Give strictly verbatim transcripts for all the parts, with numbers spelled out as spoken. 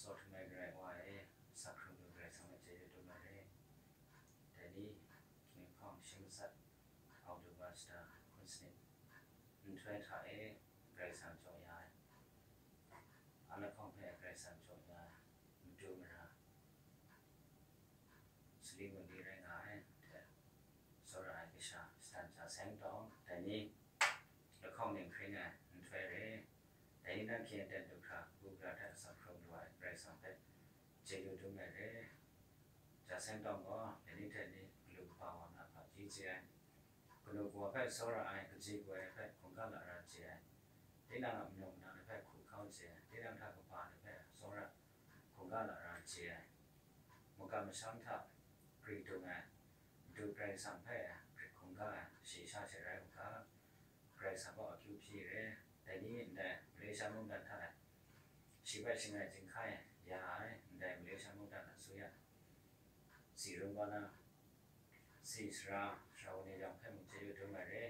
Sawt hkrum ai Karai Wa e, asak hkrung lu Karai Kasang hpe chyeju dum ai re. Dai ni, King Hpawng Shing Matsat, October shata hkun sanit, nhtoi hta e Karai Kasang jaw ya ai. Alahkawng hpe Karai Kasang jaw ya ai, matu mara, sali mali rai nga ai hte, tsawra ai kasha, shatan ja seng tawng, dai ni, lahkawng ning hkring ai nhtoi re. Dai ni, nanhte aten du hkra, kabu gara hte asak hkrung lu ai Karai Kasang hpe chyeju dum ai re. Ja seng tawng gaw, dai ni hte ni galu kaba wa na hpaji chye ai. Kanu kawa hpe tsawra ai, kaji kaw ai hpe hkungga lara chye ai. Tinang a manu manang ni hpe hku hkau chye ai. Tinang hta kaba ni hpe tsawra hkungga lara chye ai. Mungkan masham hta gri dung ai, Madu Karai Kasang hpe grit hkungga ai, shayi sha she rai u ga, Karai Kasang gaw akyu hpyi re. Dai ni ndai Malaysia mungdan hta e, shi hpe shangai chyinghkai ya ai, ndai Malaysia mungdan a suya, si rum wa na, si sara, sara wa ni yawng hpe mung chyeju dum ai re.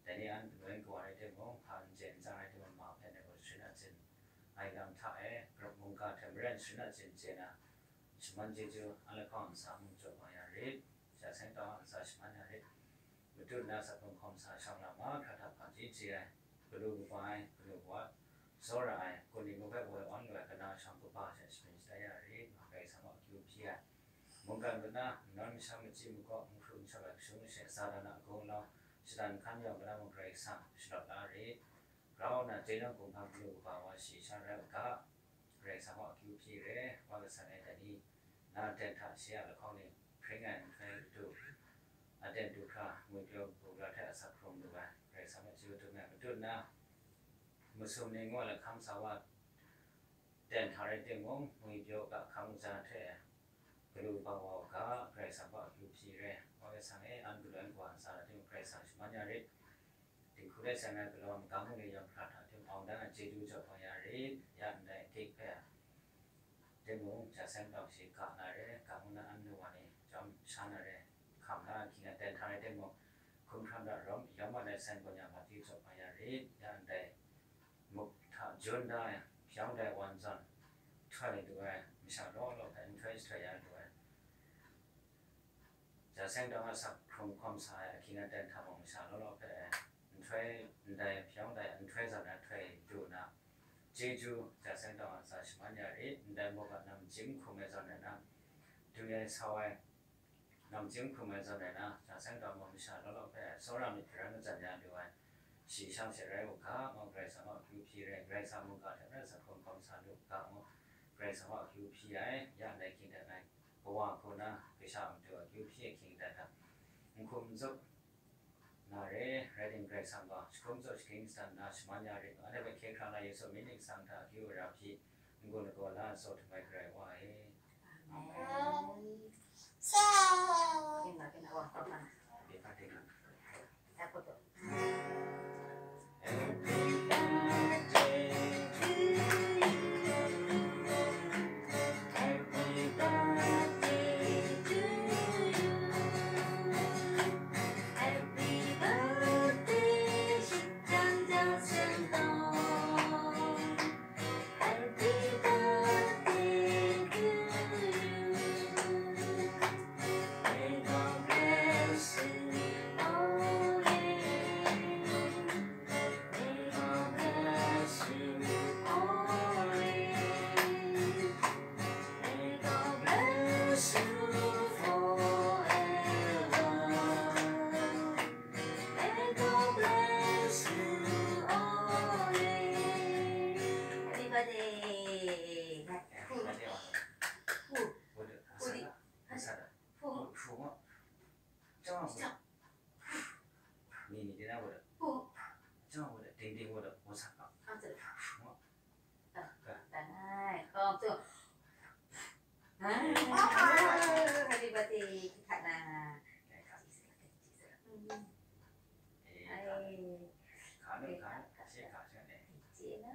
Dai ni an kanu kawa rai timung, hpa n chye n tsang rai timung, ma hpe ngai gaw sharin achyin ai lam hta e, mungga hte maren sharin achyin chye na, shaman chyeju, alahkawng ntsa mung jaw wa ya rit, ja seng tawng a ntsa shaman ya rit. Matu nna asak hkrung hkawm sa shawng lam mahkra hta hpaji chye ai, galu kaba ai, kanu kawa, tsawra ai, kun ni mu hpe woi awn lu ai, kana shawng kaba hte sharin shatai ya rit, Karai Kasang gaw akyu hpyi ai. Mungkan kaw na, nnawn masham machyi makaw, n hkru n shawk ai hkashung lasha, Satan a gunglau, shatan hkan yawng kaw na mung Karai Kasang shalawt la rit. Grau nna, chyeju kumhpa galu kaba wa shayi sha rai u ga, Karai Kasang gaw akyu hpyi re, Wa Kasang e, dai ni, na aten hta shi a lahkawng ning hpring ai nhtoi matu, aten du hkra, ngwipyaw kabu gara hte asak hkrung lu ai, Karai Kasang hpe chyeju dum ai, matu nna, masum ni ngu ai lahkam sa wa, ten hta rai timung, ngwipyaw ga hkam kaja hte galu kaba wa u ga, Karai Kasang gaw akyu hpyi re, Wa Kasang e, an galu ai kawa ntsa rai timung, Karai Kasang shaman ya rit. Dinghku hte seng ai galaw magam mung ni yawng hkra hta hte mung, dan ai chyeju jaw wa ya rit, ya ndai gik hpe timung, ja seng tawng shi ga na re, ga ngu na an nu wa ni jawm sha na re, hkam la ahkying aten hta rai timung, hkum hkram da rawm, yawng mat ai sen gaw nya ma chyeju jaw wa ya rit, ya ndai muk hta jun da ai, hpyawng dai wan zawn, htoi lu ai, masha law law hpe nhtoi jahtoi ya lu ai, ja seng tawng a asak hkrung hkawm sa ai ahkying aten hta mung masha law law hpe nhtoi, ndai hpyawng dai nhtoi zawn ai htoi du na, chyeju ja seng tawng a ntsa shaman ya rit, ndai muk a namchying hkum ai zawn rai na, du ai sau ai, namchying hkum ai zawn rai na, ja seng tawng mung masha law law hpe tsawra myit hparan majan ya lu ai, shi shang she rai u ga, ngu Karai Kasang gaw akyu hpyi re, Karai Kasang mungga hte maren asak hkrung hkawm sa lu ga, ngu Karai Kasang gaw akyu hpyi ai, ya ndai hkying dan ai, kawa hku na, kasha a matu akyu hpyi ahkying dan hta, n hkum n zup na re, rai timung, Karai Kasang gaw jahkum tsaw jahkying shatan nna shaman ya rit, anhte hpe hkye hkrang na Yesu myit ning sang hta akyu ara hpyi, n-gun lagaw la ai, tsaw htum ai Karai Wa e. Amen. Amen. Everybody. Who? Who? Who? Ni ni, ding na wa da. Pu. Chang wa da, ding ding wa da, wa sa ka. Ang sa. Wa. Ah, ka. Dai, kong tu. Ah, happy birthday, kita na. Dai ka. Ai. Ka nu, ka nu, ka, ka, ka, ka, ka, ka. Cina.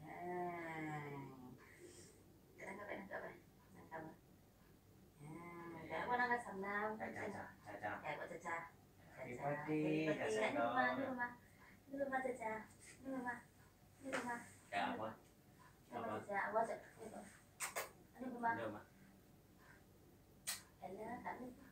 Ai. Ka nang ka bai, nang ka bai. Nang ka bai. Ah, ka bai nang ka sam na. Ca, ca, ca, ca, ca. Ka bai, ca, ca. Happy birthday, Happy birthday. Ca, ca. Anu ma, anu ma. Anu ma, ca, ca. Anu ma. Anu ma. Ca, apa? Anu ma, apa? Ca, ca. Apa, ca? Anu ma. Anu ma. Ala, ka anu ma.